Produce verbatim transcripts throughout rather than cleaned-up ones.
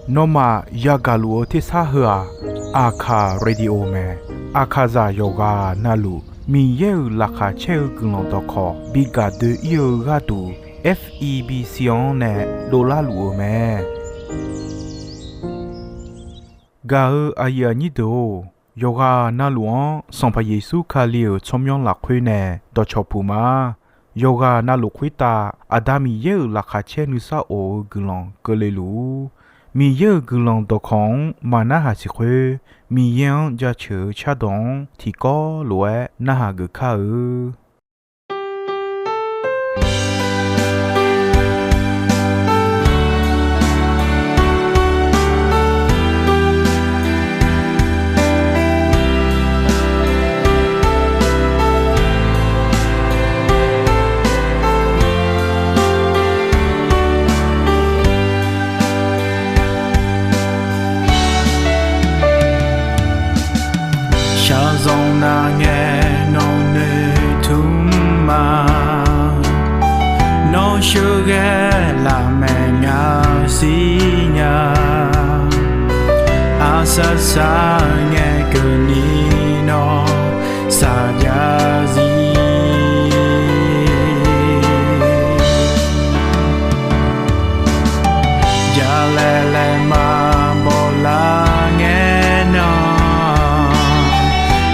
Nawmaf yagaq luf-eu tersar heu-aq, Aqkaq Radio mae. Aqkaqzaq yawqghaq navluf Miqyaer-euq laqkhaq caer-eu guiqlanq dawqkawq bi gaq doe-ir-eu gharduq, F E B C-anr nae dovlar luf-eu mae. Gaq-eu aqyuif aqnyir deuq-or, yawqghaq navluf-anr Sanqpaq Yeqsur Kali-euq tsawrmyanr lafkhoer nae dawqcawq puq ma. Yawqghaq navluf khoertav Aqda Miqyaer-euq laqkhaq caer nuisar of-eu guiqlanq keuvle luf-ur. Miqyaer-euq guiqlanq dawqkawq-anr maqnarhaq siq khoer, Miqyaer-anr jaceuq-eu cardawq-anr tiqkawv lof-aer narhaq geuf kar-eu. Shaqzanq nar ngae nawq noeqtmq ma. Nawr sheuqghae lafmaeq ngaq-eu sirnya. Aqsar sar ngae keuvni nawr saqjav zir. Jalaeq laeq maqbaw lar ngae nan,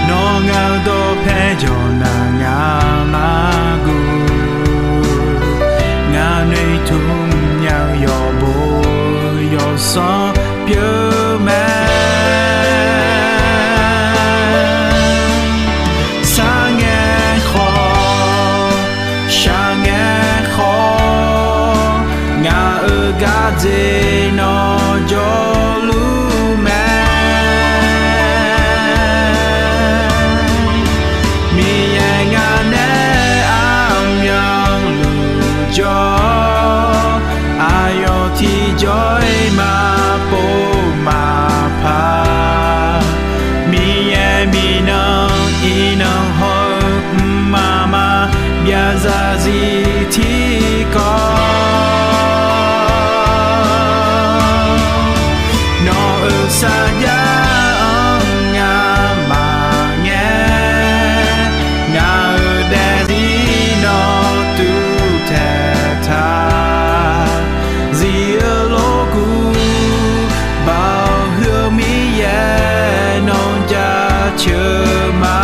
nawr ngaq-eu dawqpae jawq nar ngaq mar guv. Ngaq noeqtmq nya-eu yawqbo yawsanr pyeuf mae. Sar ngae khawf, shaq ngae khawf, ngaq-euq gardzer nawr jawrluf mae. Miqyaer ngaq nae armyanluf jawr, aqyawf tiqjawr-iq maqpov maqpar. Miqyaer miqnan iqnan hawr-eu mqmaq maqbyav zarzir tiqkawv. Nawq-euq sarjax-anr ngamaf ngae, ngaq-euq daefzir nawr tuvtaeq taq. Zif-eu lorkuv baoq huiq-eu Miqyaer nawr jaceuq ma.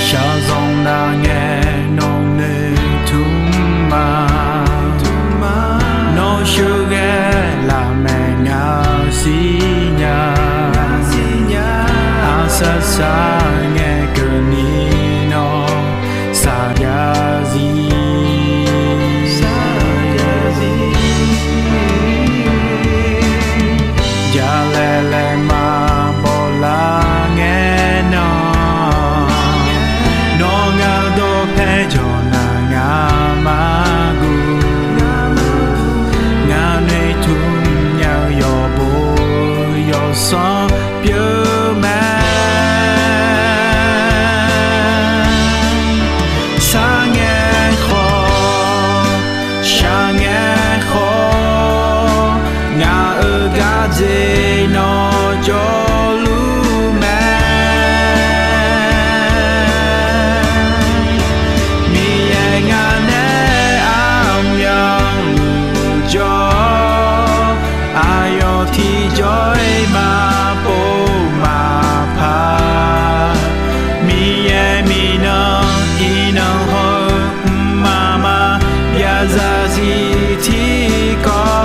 Shaqzanq nar ngae nawq noeqtmq ma. Nawr sheuqghae lafmaeq ngaq-eu sirnya. Aqsar sar ngae keuvni nawr saqjav zir. Jalaeq laeq maqbaw lar ngae nan, nawr ngaq-eu dawqpae jawq nar ngaq mar guv. Ngaq noeqtmq nya-eu yawqbo yawsanr pyeuf mae. Sar ngae khawf, shaq ngae khawf, ngaq-euq gardzer nawr jawrluf mae. Miqyaer ngaq nae armyanluf jawr, aqyawf tiqjawr-iq maqpov maqpar. Miqyaer miqnan iqnan hawr-eu mqmaq maqbyav zarzir tiqkawv.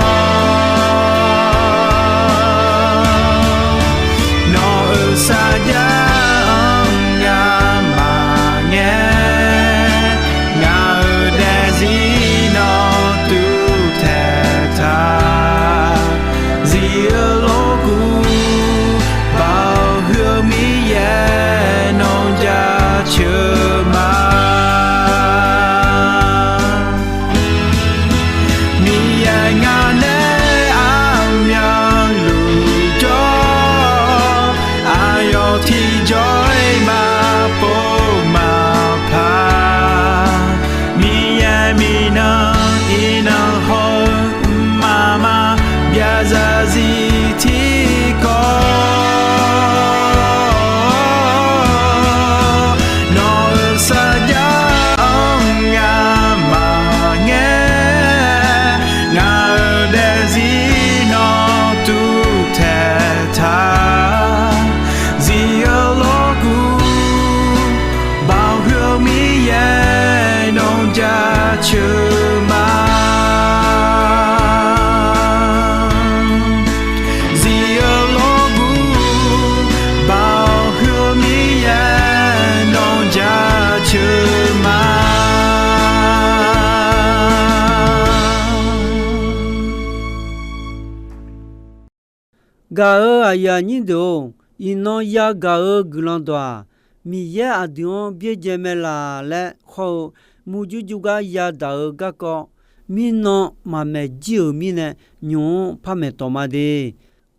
Gaq-euq aqyuif aqnyir deuq-or, iqnan yagaq-eu guiqlanq dawq-aq, Miqyaer aqdui-anr byaerdzae mae laq laer khawr-eu, murjur jur gar yadaq-eu garkawv, mirnan maqmaeq jir-euq mirnae, nymq-mr par maeqtawq ma de.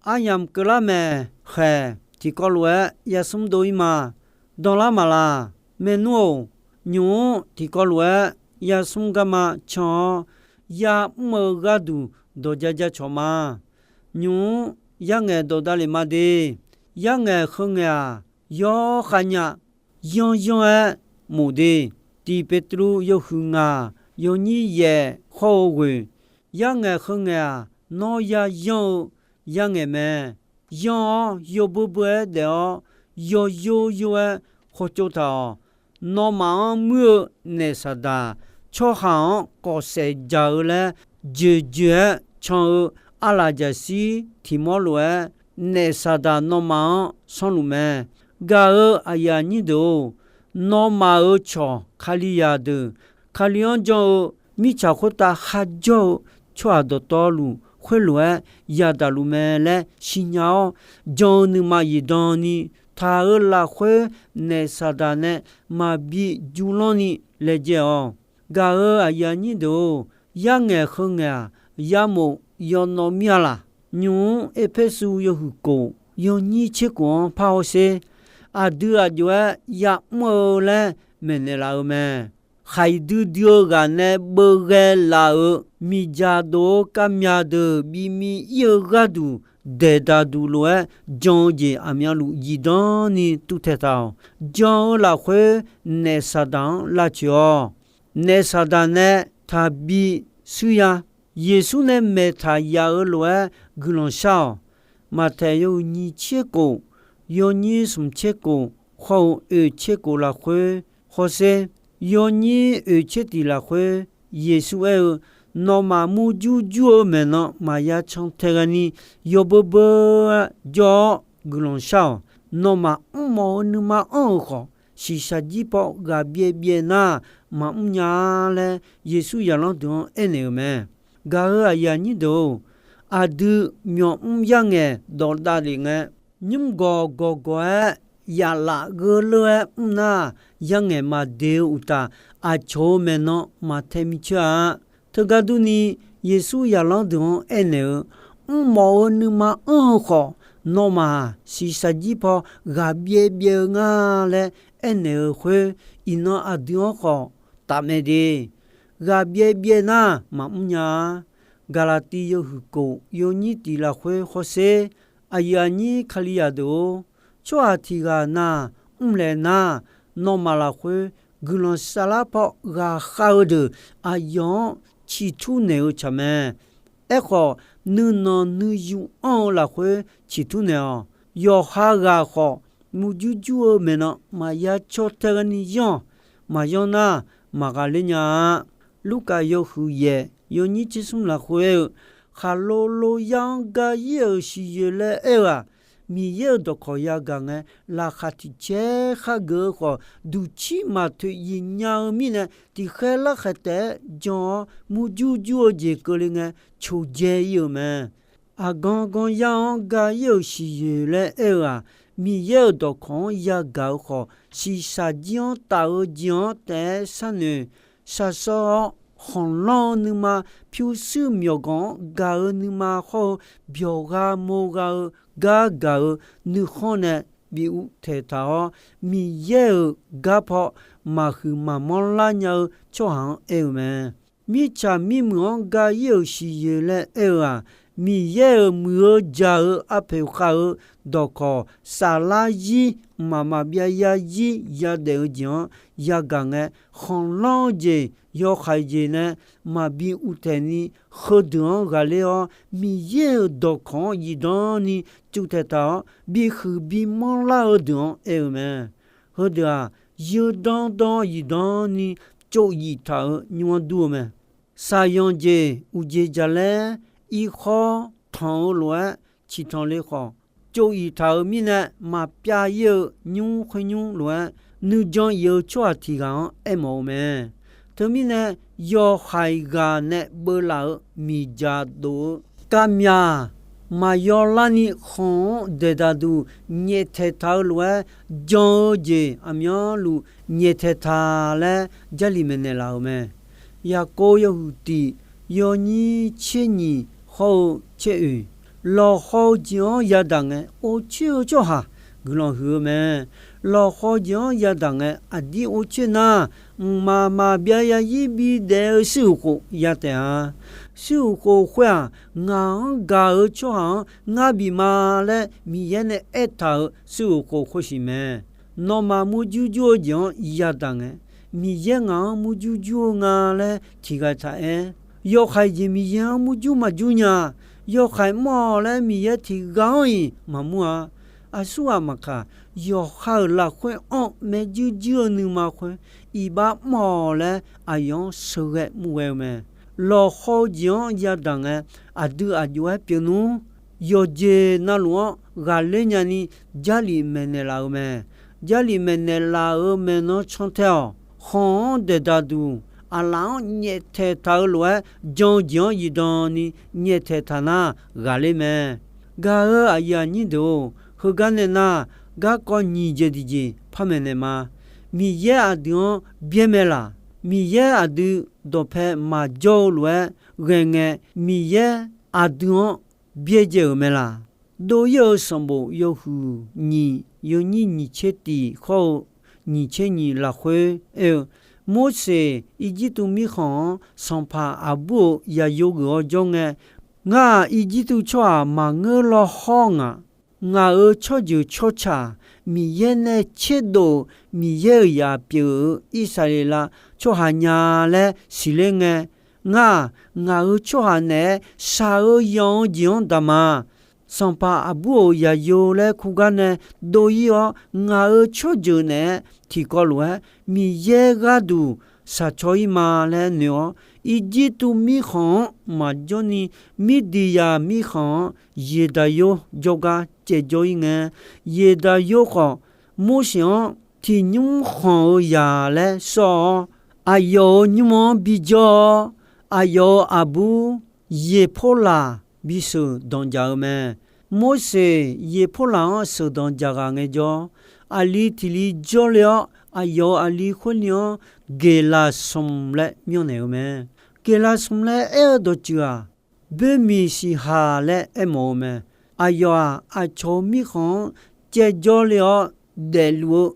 Aryamq keuvlar maeq khaeq tiqkawv lof-aer yasmr dov-ir ma. Danlar maqlaq? Maernmr-or, nymq-mr tiqkawv lof-aer yasmr garma can-awr, ya'mr-eu gharduq dawq ja ja cawq ma. Nymq-mr yarngaeq dawq davlef ma de. Yarngaeq heu ngaeq-aq, yawr khav nya, yanr yanr-aer mof de. Tiq Petru yawhuiq ngaq yawnyir yaeq khawr-eu ghoeq, yarngaeq heu ngaeq-aq, nawr ya yanr-eu yarngaeq mae. Yanr-awr yawbeu beu-aer daef-awr, yawyor yor-aer khawtsov taq-awq. Nawmaf-anr muir-eu naef Saqdaq, tsawrhaq-anr kawfsaef jaq-eu laer joeqjoeq-aer can-eu arlaqjaqshir tiqmawr lof-aer, naef Saqdaq nawmaf-anr sanrluf mae. Gaq-euq aqyuif aqnyir deuq-or, nawmaf-euq cawq Kalizaq deuq, Kali-anr jan-eu mirtsaq khoertav kharjawr-eu tsawrhaq dawqtawvluf khoerlof-aer yadaq luf mae laer siqnya-awr, jan-eu nuima zifdan ni taq-euq lafkhoer naef Saqdaq nae maqbi juvlanr ni laejae-awq. Gaq-euq aqyuif aqnyir deuq-or, yarngaeq heu ngaeq-aq, yamof yawnawv mir-a laq? Nymq-mr Erpersu yawhuiq kof yawnyir tser kof-anr par hawsher. Aqdui aq jov-aer ya'mr-eu laer maeqnaeq laf-eu mae. Khaqdui dui-eu ghaq nae beuvghae laf-euq miqdzaq dof-eu kavmyaq deuq bimi ir-eu gharduq daeqdaq duq lof-aer jan-eu jeq aqmyanluf zifdan ni tuvtaeq taq-awq. Jan-eu lafkhoer naef Saqdaq-anr lavcoeq-awq. Naef Saqdaq nae taqbi shuir ya. Yeqsur nae maeqtaq yaf-eu lof-aer guiqlanq shar-awq. Maqtaeq yawhuiq nyiq tser kof, yawnyir smq tser kof, khawr-eu oeq tser kof lafkhoer hawsher. Yawnyir oeq tser tiq lafkhoer Yeqsur aer-eu, nawmaf murjur jur-eu maeqnan maqya cantae ghaeni, yawbeu beu-aer jawr-awr guiqlanq shar-awq. Nawmaf mrmawf-eu nuima anr-euq khawf, shiqshaq jir paw ghaq byaev byaev nar, maqmr nya-a laer Yeqsur zaqlanr deuq-anr aernaeq-euq mae. Gaq-euq aqyuif aqnyir deuq-or, aqdui myawqmr yarngaeq dawq davlef ngae, nymr gawq gawq gawq-aer yaflaf gheurleur-aer mr nar, yarngaeq maqdeq-eu uqtaf, aqcawq-euq maeqnan maqtae micaer-a. Teugar durni, Yeqsur zaqlanr deuq-anr aernaeq-eu, mrmawf-eu nuima anr-eu khawf, nawmaf-aq shiqshaq jir paw ghaq byaev byaev-eu nga laer aernaeq-eu khoer, iqnan aqdui-anr khawf tafmae de. Ghaq byaev byaev nar maqmr nya-a. Gaqlaqtiv yawhuiq kof yawnyir tiq lafkhoer hawsher. Aqyuif aqnyir Kalizaq deuq-or, tsawrhaq tiq ghaq na mrlaeq nar, nawmaf lafkhoer guiqlanq saflar paw ghaqkhav-eu deuq aqyawf-anr ciqtur naeq-eu tsaq mae. Aerkhawf, nuinanq nuiyu anr-eu lafkhoer ciqtur naeq-awq. Yawqha ghaq khawf, murjur jur-eu maeqnan maqya caw tae ghaeni yanr-awq. Maqyanr nar, maqghaqler nya-a. Lurkaf yawhuiq yaeq yawnyir tser smr lafkhoer aer-eu, khaqlo lo yar-anr gar ir-euq siqyoeq laer aer-eu-aq, Miqyaer-euq dawqkawq yagaq ngae, laqkhaq tiq caer khar geuf-eu khawf, duqcir maqtoeq yiq nya-eu mirnae, tiqkhaer larkhaeq taef-aer jan-awr murjur jur-eu jeq keuvle ngae, coqdzae ir-euq mae. Aqgan gan yar-anr gar ir-euq siqyoeq laer aer-eu-aq, Miqyaer-euq dawqkawq-anr yagaq-eu khawf, shiqshaq jir-anr taf-eu jeq-anr taef-aer sharnoeq shaqshawr-awr, khanqlanr-eu nuima, pyurshuir myawqganq-anr gaq-eu nuima hawr-eu, byawqgha mawrgha-eu gar gaq-eu nuikhanr nae bi uvtaeq taq-awr, Miqyaer-euq gar paw maqhuiq maqmanr lar nya-eu tsawrhaq-anr aer-eu mae. Mirtsaq mirmuiq-anr ga ir-euq siqyoeq laer aer-eu-aq, Miqyaer-euq muiq-eu jaq-eu arpoeq khav-eu dawqkawq saflar zir, mqmaq maqbyav yarzir yadaef-eu jeq-anr yagaq ngae, khanqlanr-eu jeq, yawhaiq jeq nae maqbi uvtaeq ni, heudeuq-anr ghaqler-awr, Miqyaer-euq dawqkawq-anr zifdan ni cuvtaeq taq-awr, bihuiq bimanr lar-eu deuq-anr aer-eu mae. Heudeuq-aq, yeudan dan zifdan ni tsov yif taq-euq nymr-anr dur-eu mae. Shaqzanq jeq uqjeq jaqlaer irkhawr tanq-eu lof-aer ciqtanq le khawf, tsov yif taq-euq mirnae maqpyav ir-eu nymr khoer nymr lof-aer, nuijan yif-eu tsawrhaq tiq ghaq-anr aermawf-eu mae. Teumirnae, yawhaiq ghaq nae beuvlaf-eu miqdzaq dof-eu kavmyaq maqyaw larni khanq-anr daeqdaq duq nyaeftaeq taq-eu lof-aer jan-eu jeq aqmyanluf nyaeftaeq taq laer Jarlif maeqnaeq laf-euq mae. Yaqkov yawhuiq tiq yawnyir tser nyiq hawr-eu tser oeq, lawqhaw-eu jeq-anr yadaq ngae, orcoer-eu tsawrhaq guiqlanq huiq-eu mae. Lawqhaw jeq-anr yadaq ngae, aqdir orcoer nar, mqmaq maqbyav yazir bidaef-eu shuir uqkhof ya taef-a. Shuir uqkhof khoer-aq, ngaq-anr gaq-eu tsawrhaq-anr ngar bif ma laer Miqyaer nae aertaq-euq shuir uqkhof khoer siq mae. Nawmaf murjur jur-eu jeq-anr yadaq ngae, Miqyaer ngaq-anr murjur jur-eu nga laer tiqghaq taq aer. Yawkhaeq jeq Miqyaer-anr murjur maqjur nya. Yawkhaeq mr-awq laer Miqyaer tiqghaq-anr-iq maqmur-a. Aqsurghaq maqkaq, yawqha-euq lafkhoer anr-eu maerjuir juir-eu nuima khoer iqbax mr-awq laer aqyawf-anr sheuqghae murghae-eu mae. Lawqhaw-eu jeq-anr yadaq ngae, aqdui aqjox-aer pyeuf nmr. Yawqjeq navluf-anr ghaqler nyani Jarlif maeqnaeq laf-eu mae. Jarlif maeqnaeq laf-euq maeqnan cantae-awq. Khanq-anr daeqdaq duq, aqlaf-anr nyaeftaeq taq-eu lof-aer jan-eu jeq-anr zifdan ni nyaeftaeq taq nar ghaqler mae. Gaq-eu aqyuif aqnyir deuq-or, heugar nae nar, garkawv nyiq jeq tiqjeq par maeqnaeq ma. Miqyaer aqdui-anr byaer mae laq? Miqyaer aqdui dawqpae maqjawr-eu lof-aer ghae ngae, Miqyaer aqdui-anr byaerdzae-euq mae laq? Dov-ir-eu sanqbof yawhuiq nyiq yawnyir nyiq tser tiq hawr-eu nyiq tser nyiq lafkhoer aer-eu, Morseq Irjirtuv mirkhanq-anr sanqpaq aqbur-euq yaqyo geuf-awr jawr ngae, ngar-aq, Irjirtuv tsawrhaq maqngeur law hawr ngaq. Ngaq-euq tsawrjeuq tsawrca-aq, Miqyaer nae tserdov-euq Miqyaer-euq zaq pyeuf-eu Irsaqleqlav tsawrhaq nya laer siqler ngae, ngar-aq, ngaq-euq tsawrhaq naeq-aer shaq-eu yanq-eu jeq-anr daq ma. Sanqpaq aqbur-euq yaqyo laer kur gar nae dov-ir-awr, ngaq-euq tsawrjeuq naeq-aer tiqkawv lof-aer Miqyaer gharduq shaq caw-ir ma laer noeq-awr, Irjirtuv mirkhanq-anr maqjawr ni, Mirdiqyaq mirkhanq-anr Yeqdaqyor jawrgar caevjawr-ir ngae, Yeqdaqyor khawf, Morseq-anr tiqnymr khanq-eu zaq laer sawr-awr, aqyawf-euq nymr-anr bijawr-awr, aqyawf-euq aqbur Yeqporlaq bisheuq danqdzaq-eu mae. Morseq Yeqporlaq-anr sheuqdanq dzaqghaq ngaejawr, aqli tiq li jawrle-awr, aqyawf-euq aqli khoer ni-anr Geqlaqsmq laer myanrnaeq-eu mae. Geqlaqsmq laer aer-eu dawqtsuif-aq, boermiq siqhaq laer aermawf-eu mae. Aqyawf-aq, aqcawq-euq mirkhanq-anr caevjawr le-awr daefluf-eu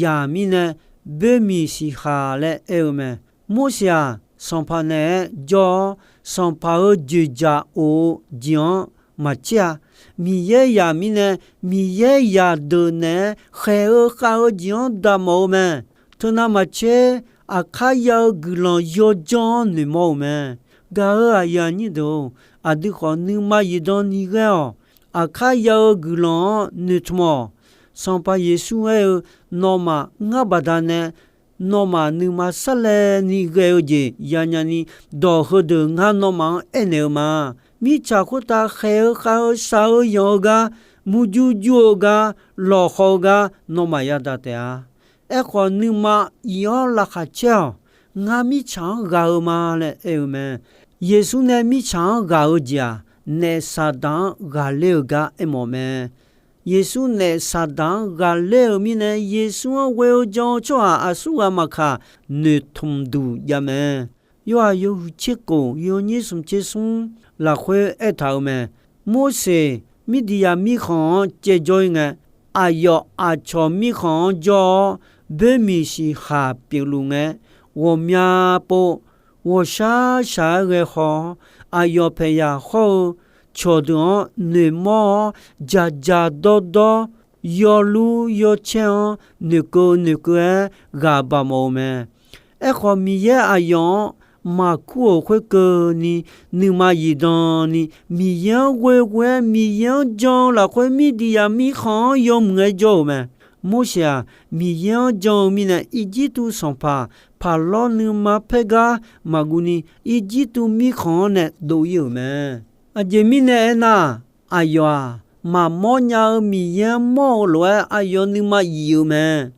zaq mirnae, boermiq siqhaq laer aer-eu mae. Morseq-aq, sanqpaq naeq-aer jawr-awr, sanqpaq-euq dzoeqdzaq of-eu jeq-anr maqtser-a. Miqyaer zaq mirnae, Miqyaer zaqdeuq naeq-aer khaeq-eu khav-eu jeq-anr daqmawf-eu mae. Teunav maqtser, aqkar ya-eu guiqlanq yawdzanr-anr noeqmawr-euq mae. Gaq-eu aqyuif aqnyir deuq-or, aqdui khawf nuima zifdan ni ghae-awq. Aqkar ya-eu guiqlanq-anr noeqtmq-awq. Sanqpaq Yeqsur aer-eu, Nawmaf ngar baqdanae nawmaf nuima sarlaevni ghae-eu jeq yanya ni, dawq heudeuq ngar nawmaf-anr aernaeq-eu ma. Mirtsaq khoertav khaeq-eu khav-eu shaq-eu yanq-eu gar, murjur jur-eu gar, lawqhaw-eu gar nawmaf yadaq taef-a. Aerkhawf, nuima iq-awr laqkhaq caer-awq. Ngar mirtsaq-anr ghaq-eu ma laer aer-eu mae. Yeqsur nae mirtsaq-anr ghaq-eu jeq-aq, naef Saqdaq-anr ghaqler-eu gar aermawf mae. Yeqsur naef Saqdaq-anr ghaqler-euq mirnae, Yeqsur-anr ghoe-eu jan-eu tsawrhaq aqsurghaq maqkaq, noeqtmq duq jav mae. Yorhaq yawhuiq tser kof yawnyir smq tser smr lafkhoer aertaq-euq mae. Morseq Mirdiqyaq mirkhanq-anr caevjawr-ir ngae, aqyawf aqcawq mirkhanq-anr jawr-awr, boermiq siqhaq pyeufluf ngae, ghawqmya pov ghawqshar shaq-aer ghae haw-awr, aqyawf paeqyaq hawr-eu cawqdeuq-anr noeqmawr-awr, dzaqdzaq dawrdawr, yawlur yawcaer-anr noeqkeuv noeqkeuv-aer ghaq baq mawf-eu mae. Aerkhawf, Miqyaer aqyawf-anr maqkur-euq khoerkeuvni, nuima zifdan ni, Miqyaer-anr ghoeghoe-aer Miqyaer-anr jan-eu lafkhoer Mirdiqyaq mirkhanq-anr yawmuiq-aer jawr-euq mae. Morseq-aq, Miqyaer-anr jan-eu mirnae, Irjirtuv sanqpaq Paqlawr nuima paer gar maqguv ni, Irjirtuv mirkhanq-anr nae dov-ir-euq mae. Aqjeq mirnae aernar, aqyawf-aq, maqmawr nya-eu Miqyaer-anr mawr-eu lof-aer aqyawf nuima zif-eu mae.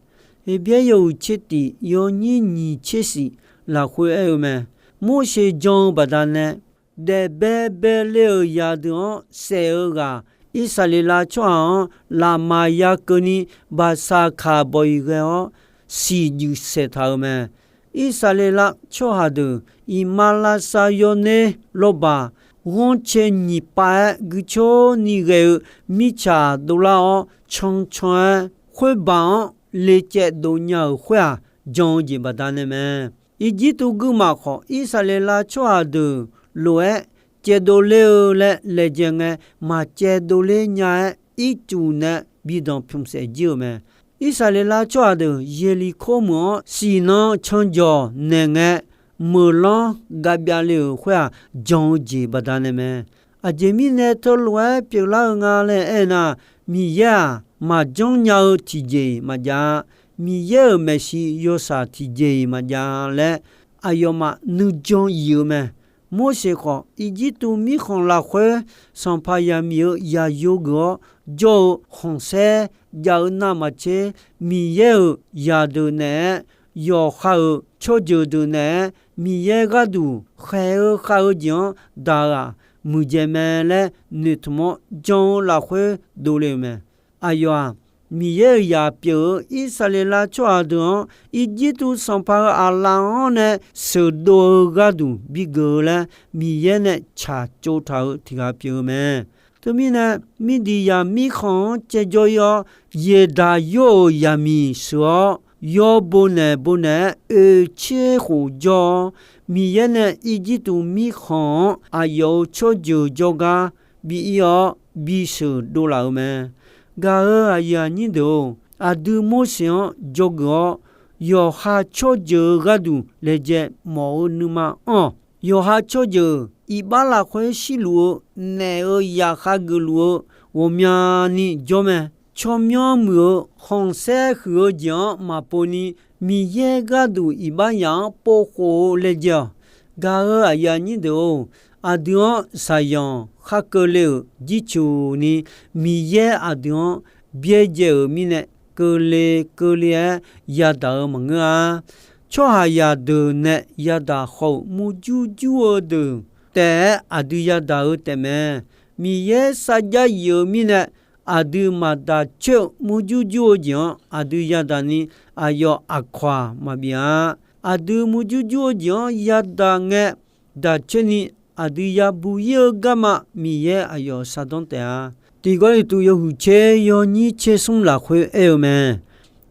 Heqbyaer yawhuiq tser tif yawnyir nyiq tser shif lafkhoer aer-eu mae. Morseq jan-eu baqdanae daef baebae le-euq zaqdeuq-anr saef-eu ghaq, Irsaqleqlav tsawrhaq-anr lafmaf ya keuvni baqsaqkaq bawq-iq ghae-awr siqdzuif saeqtaq-euq mae. Irsaqleqlav tsawrhaq deuq iqmalavshav yawner lawrbaq ghanrcae nyiq pav-aer guicoer ni ghae-eu mirtsaq dovlar-awr cancan-aer, khoerbaq-anr lecaev dov nya-euq khoer-aq, jan-eu jeq baqdanae mae. Irjirtuv guirmaf khawf, Irsaqleqlav tsawrhaq deuq lof-aer caevdov ler-eu laer laejae ngae, maqcaevdov ler nya-aer, ircuf nae bi danqpymq saef jir-euq mae. Irsaqleqlav tsawrhaq deuq Yeqliqkor meuq-anr siqnan canjawq naeq ngae, meuqlanr gavbyav le-euq khoer-aq, jan-eu jeq baqdanae mae. Aqjeq mirnae teulof-aer pyeuflar-eu nga laer aernar, Miqyaer-aq, maqjanr nya-eu tiqjeq-iq maqjav-a. Miqyaer-euq maeqshi yawshaq tiqjeq-iq maqjav-a laer, aqyawfmaf nuijan yif-eu mae. Morseq khawf, Irjirtuv mirkhanq lafkhoer sanqpaq yaqmiq-eu zaqyo geuf-awr jawr-eu khanqsaer jav-eu navmaqtser, Miqyaer-euq zaqdeuq naeq-aer, yawqha-euq tsawrjeuq deuq naeq-aer, Miqyaer gharduq khaeq-eu khav-eu jeq-anr daq-eu-aq, muiqdzaeq mae laer noeqtmq-awr jan-eu lafkhoer dovle-euq mae. Aqyawf-aq, Miqyaer-euq zaq pyeuf-eu Irsaqleqlav tsawrhaq deuq-anr Irjirtuv sanqpaq-euq aqlaf-anr nae sheuqdov-eu gharduq bigeuf-eu laer Miqyaer nae tsaqtsov taq-euq tiq ghaq pyeuf-eu mae. Teumirnae, Mirdiqyaq mirkhanq-anr caevjawr ir-awr, Yeqdaq yawr-euq yaqmiq sheuq-awr, yawbo naeq bo naeq-aer oeq tser khof jawr-awr, Miqyaer nae Irjirtuv mirkhanq-anr aqyawf-euq tsawrjeuq jawrgar bi ir-awr, bisheuq dovlaf-euq mae. Gaq-euq aqyuif aqnyir deuq-or, aqdui Morseq-anr dzawgeuf-awr, yawqha tsawrjeuq-eu gharduq laejae mawf-eu nuima anr-awq. Yawqha tsawrjeuq iqbax lafkhoer shirluf-eu, naef-eu yaqkhav geufluf-eu ghawqmyani jawr mae. Tsawrmyanr muiq-eu khanqsaer huiq-eu jeq-anr maqpov ni, Miqyaer gharduq iqbax yaf-anr povkhof-eu laejae-awq. Gaq-euq aqyuif aqnyir deuq-or, aqdui-anr shaqzanq khar keuvle-euq jircuf ni, Miqyaer aqdui-anr byaerdzae-euq mirnae, keuvle keuvle-aer yadaq-eu maqngeur-a. Tsawrhaqzaq deuq nae yadaq khawf-euq murjur jur-eu deuq taef-aer aqdui yadaq-eu taefmae. Miqyaer sarjax yif-eu mirnae, aqdui maqdaq coer-eu murjur jur-eu jeq-anr aqdui yadaq ni, aqyawf aqkawq-aq maqbif-a. Aqdui murjur jur-eu jeq-anr yadaq ngae, daq coer ni aqdui yabuq ir-eu garma Miqyaer aqyawf shardanr taef-a. Tiq Gawrliqtu yawhuiq tser yawnyir tser smr lafkhoer aer-eu mae.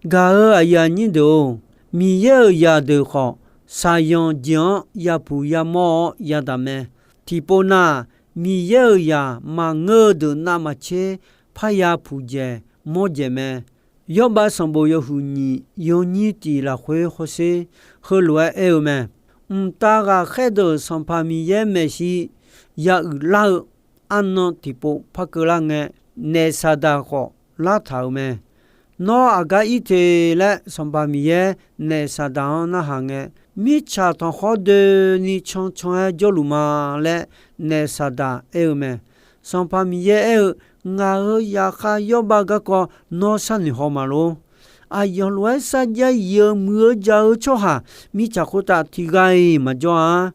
Gaq-euq aqyuif aqnyir deuq-or, Miqyaer-euq zaqdeuq khawf, shaqzanq jeq-anr yapuq yamawr-awr yadaq mae. Tiqpov nar, Miqyaer-euq zaq maqngeur-eu deuq navmaqtser parya puqdzaeq mawrdzaeq mae. Yawrbav sanqbof yawhuiq nyiq yawnyir tiq lafkhoer hawsher heulof-aer aer-eu mae. Mqtav ghaqkhaer deuq Sanqpaq Miqyaer maeqshi ya uiqlar-eu arnan tiqpov par keuvlar ngae, Naefsaqdaq khawf lartaq-euq mae. Nawr aqgar ir te laer Sanqpaq Miqyaer Naefsaqdaq-anr narhaq ngae, mirtsaq tanqkhawr doeni cancan-aer jawrluf ma laer Naefsaqdaq aer-eu mae. Sanqpaq Miqyaer aer-eu, Ngaq-euq zaqkhav Yawrbav garkawv nawr sharnoeq haw ma lor. Aqyawf lof-aer sarjax yif-eu muiq-eu ja-eu tsawrhaq mirtsaq khoertav tiq ghaq-iq maqjawr-a.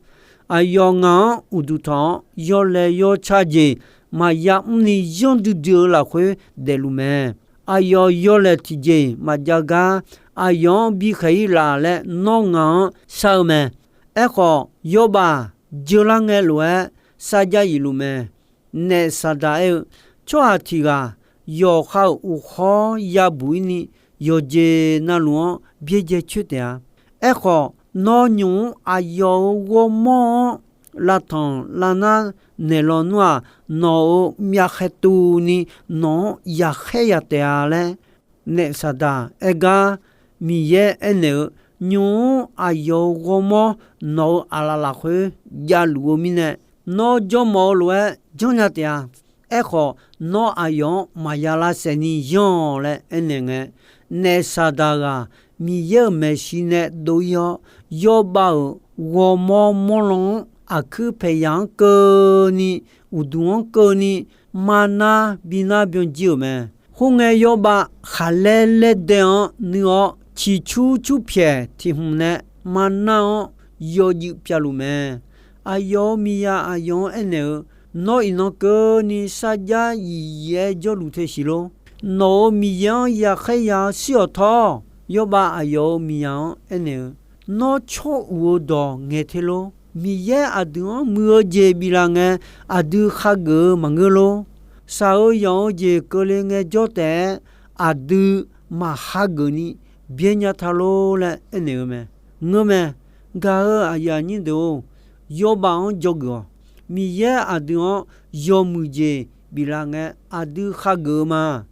Aqyawf ngaq-anr uqduq tanq-awr, yawlaeq yawca jeq maqya mrni yanr duidui-eu lafkhoer daefluf mae. Aqyawf yawlaeq tiqjeq-iq maqjav gar, aqyawf-anr bikhaeq-ir laf laer nawr ngaq-anr shar-eu mae. Aerkhawf, Yawrbav-aq, jeular ngae lof-aer sarjax yif luf mae. Naefsaqdaq aer-eu, Tsawrhaq tiq ghaq yawqha-euq uqkhawr yabuq-ir ni, yawqjeq navluf-anr byaerdzae coer taef-a. Aerkhawf, nawr nymq-mr aqyawf-euq ghawrmawr-anr lavtanq lavnar naeqlaw nmr-aq, nawq-euq myavkhaeq tuvni nawq-anr yaqkhaer ya taef-a laer, Naefsaqdaq aer gar, Miqyaer aernaeq-eu, Nymq-mr aqyawf-euq ghawrmawr nawq-euq aqlaf lafkhoer javluf-eu mirnae, nawr jawrmawf-eu lof-aer janrnya taef-a. Aerkhawf, nawr aqyawf-anr maqya lavsaef ni yanr-awq laer aernaeq ngae, Naefsaqdaq ghaq Miqyaer-euq maeqshi nae dov-ir-awr, Yawrbav-euq ghawrmawr mawrlan-anr aqkuir paeqyaq-anr keuvni, uqduq-anr keuvni, marnar binar byan jir-euq mae. Khoerngae, Yawrbav khaqlaer laerdae-anr nuir-awr, ciqcur curpyaeq tiq hmq nae marnar-anr yawjuif pyavluf mae. Aqyawf-euq miqzaq aqyawf-anr aernaeq-eu, Nawr iqnan keuvni sarjax yif yif-aer jawrluf te siq lor. Nawq-euq Miqyaer-anr yaqkhaer ya-awr shir-awq tawr. Yawrbav aqyawf-euq miqzaq-anr aernaeq-eu, Nawr tsawr uq-eu dawq ngaeq te lor. Miqyaer aqdui-anr muiq-eu jeq biflaf ngae, aqdui khageuf-eu maqngeur lor. Shaq-eu yanq-eu jeq keuvle ngaejawr taef-aer, aqdui maq hageuf ni byaer nya ta lor laer aernaeq-eu mae. Ngeur mae. Gaq-eu aqyuif aqnyir deuq-or, yawbav-anr dzawgeuf-awq. Miqyaer aqdui-anr yawmuiq jeq biflaf ngae, aqdui khageuf-eu ma.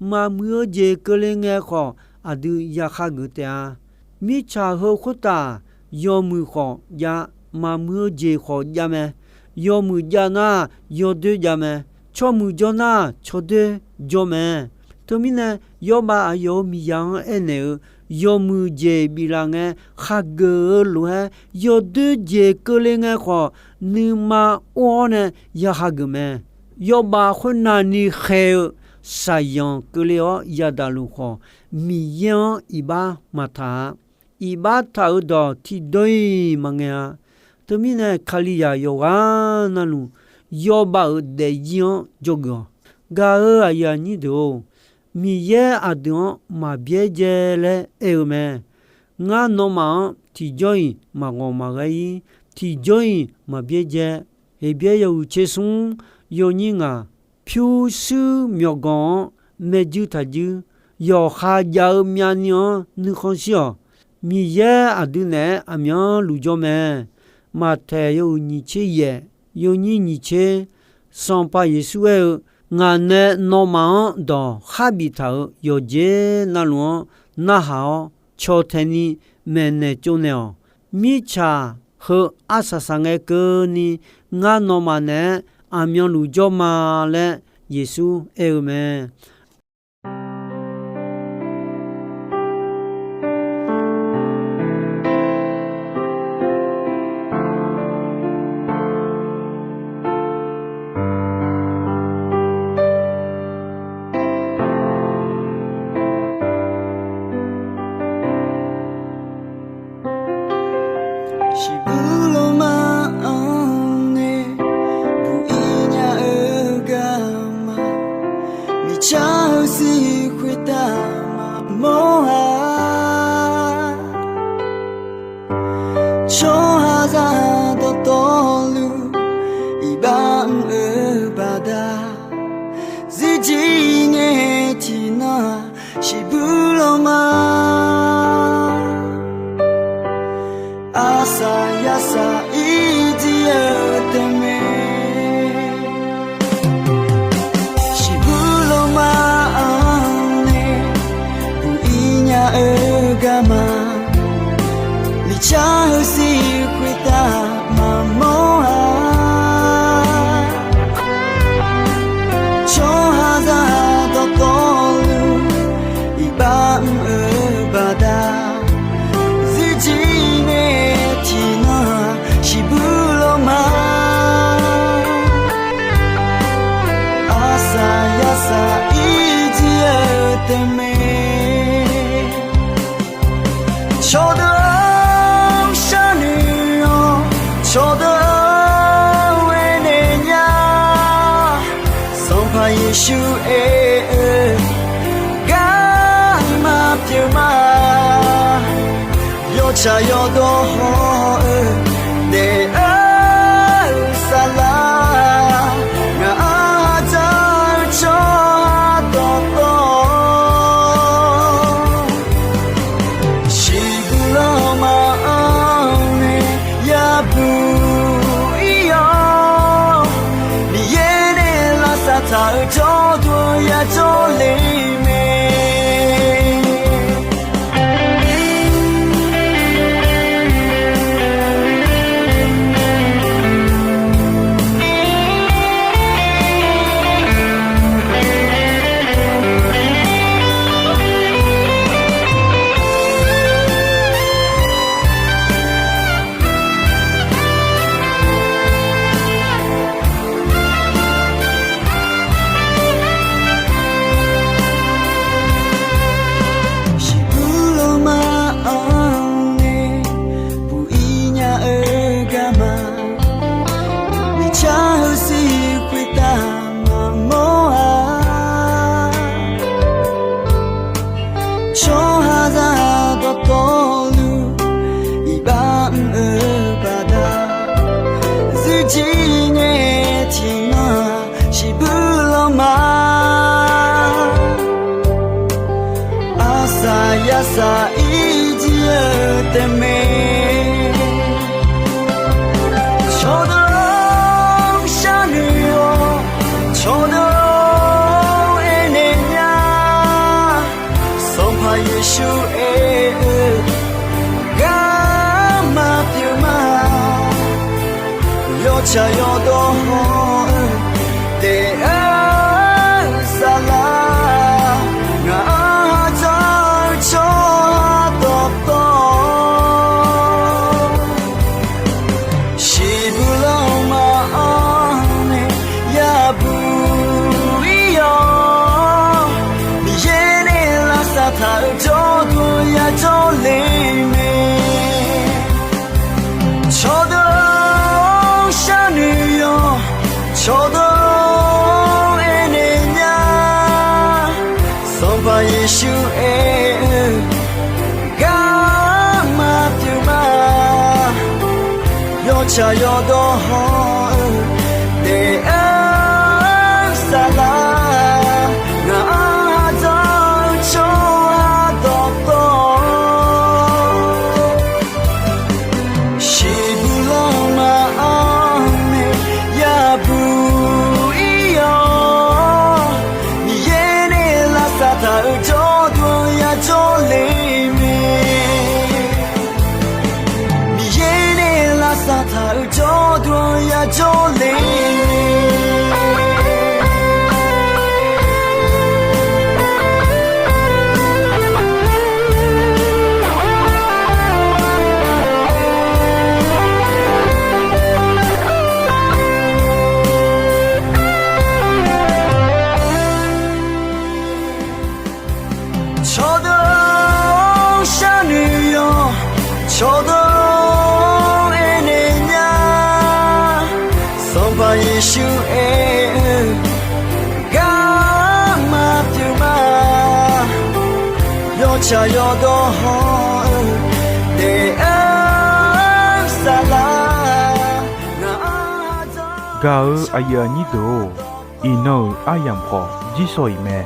Maqmuiq-eu jeq keuvle ngae khawf, aqdui ya khageuf taef-a. Mirtsaq heu khoertav yawmuiq khawf jav, maqmuiq-eu jeq khawf jav mae. Yawmuiq jav nar, yawdoer jav mae. Tsawrmuiq jawr nar, tsawrdoer jawr mae. Teumirnae, yawrbav aqyawf-euq miqzaq-anr aernaeq-eu, yawmuiq jeq biflaf ngae, khageuf-eu lof-aer yawdoer jeq keuvle ngae khawf, nuima or-awr nae ya hageuf mae. Yawrbav khoernavni khaeq-eu shaqyanq keuvle-awr yadaq luf khawf, Miqyaer-anr iqbax maqtaq-a. Iqbax taq-euq dawq tiqdawr-iq maqngae-a. Teumirnae, Kalizaq yawqghaq navluf, yawbav-euq daefzir-anr dzawgeuf-awq. Gaq-eu aqyuif aqnyir deuq-or, Miqyaer aqdui-anr maqbyaerdzae laer aer-eu mae. Ngar nawmaf-anr tiqjawr-iq maqghawq maqghae-ir, tiqjawr-iq maqbyaerdzae. Heqbyaer yawhuiq tser smr, yawnyir ngaq, pyurshuir myawqganq-anr maerjuir taqjuir, yawqha jav-eu myavni-anr nuikhanr shir-awq. Miqyaer aqdui naeq-aer aqmyanluf jawr mae. Maqtaeq yawhuiq nyiq tser yaef, yawnyir nyiq tser, Sanqpaq Yeqsur aer-eu, Ngaq nae nawmaf-anr dawq kharbif taq-euq yawqjeq navluf-anr narhaq-awr, caw tae ni maeqnaeq tsovnaeq-awq. Mirtsaq heu arsaq saq ngae keuvni, ngar nawmaf naeq-aer aqmyanluf jawr ma laer Yeqsur aer-eu mae. Shiqbuq lawmaf-anr nae buq-ir nya-eu garma, miqcar-eu siq khoertav maqmawr-a. Tsawrhaqzaq dawqtawvluf iqbax mr-eu baqda, zirjir ngae tiqnan shiqbuq lawmaf, arsaq yarsaq irjir-eu taef mae. Shiqbuq lawmaf-anr nae buq-ir nya-eu garma, miqcar-eu siq khoertav maqmawr-a. Tsawrhaqzaq dawqtawvluf iqbax mr-eu baqda, zirjir ngae tiqnan shiqbuq lawmaf, arsaq yarsaq irjir-eu taef mae. Cawqdeuq-anr sharnoeq-awr, cawqdeuq-anr aernaeq nya. Sanqpaq Yeqsur aer-eu, garma pyeuf ma. Yawtsaq yawdawr haw-eu daef-eu saflar, ngaq ardzaq-eu tsawrhaq dawqtawv, shiqbuq lawmaf-anr nae yabuq-ir-awr, Miqyaer nae lavsav taq-euq jawrduq yajawr le mae. Uqsir khoertav maqmawr-a. Tsawrhaqzaq dawqtawvluf iqbax mr-eu baqda, zuirjir ngae tiqnan-aq shiqbuir lanma. Arsaq yarsaq irjir-eu taefmae, cawqdeuq-or sharnoeq-awr, cawqdeuq-or aernaeq nya. Sanqpaq Yeqsur aer-eu garma pyeuf ma. Yawtsaq yawdawr hawr-eu daef-eu saflar, ngaq-anr dzawr-eu tsawrhaq dawqtawv, shiqbuir lanma anr nae yabuq ir-awr, Miqyaer nae lavsav taq-euq jawrduq yajawr le mae. Cawqdeuq-or sharnoeq-awr, cawqdeuq-or aernaeq nya. Sanqpaq Yeqsur aer-eu garma pyeuf ma. Yawtsaq yawdawr hawr-eu daef-eu saflar, ngaq-anr dzawr-eu tsawrhaq dawqtawv, shiqbuir lanma anr nae yabuq ir-awr, Miqyaer nae lavsav taq-euq jawrduq yajawr le mae. Miqyaer nae lavsav taq-euq jawrduq yajawr le mae. Cawqdeuq-or sharnoeq-awr, cawqdeuq-or aernaeq nya. Sanqpaq Yeqsur aer-eu garma pyeuf ma. Yawtsaq yawdawr hawr-eu daef-eu saflar, ngaq-anr dzawr-eu Gaq-eu aqyuif aqnyir deuq-or, iqnan-euq aryamq khawf jir sawq-iq mae.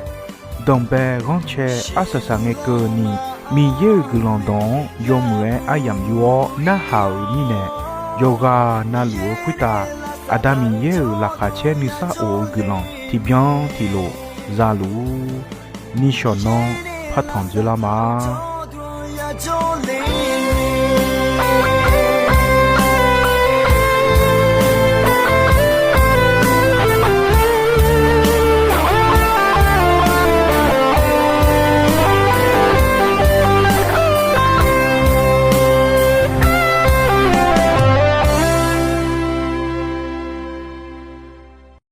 Danqbae ghanrcae arsaq saq ngae keuvni, Miqyaer-euq guiqlanq dawq-anr yawmuiq-aer aryamq yur-awr narhaq-euq mirnae, yawqghaq navluf-eu khoertav Aqda Miqyaer-euq laqkhaq caer nuisar of-eu guiqlanq tiqbyan tiqlof zaluf-ur. Nishawq nanr partanq dzoerlar ma.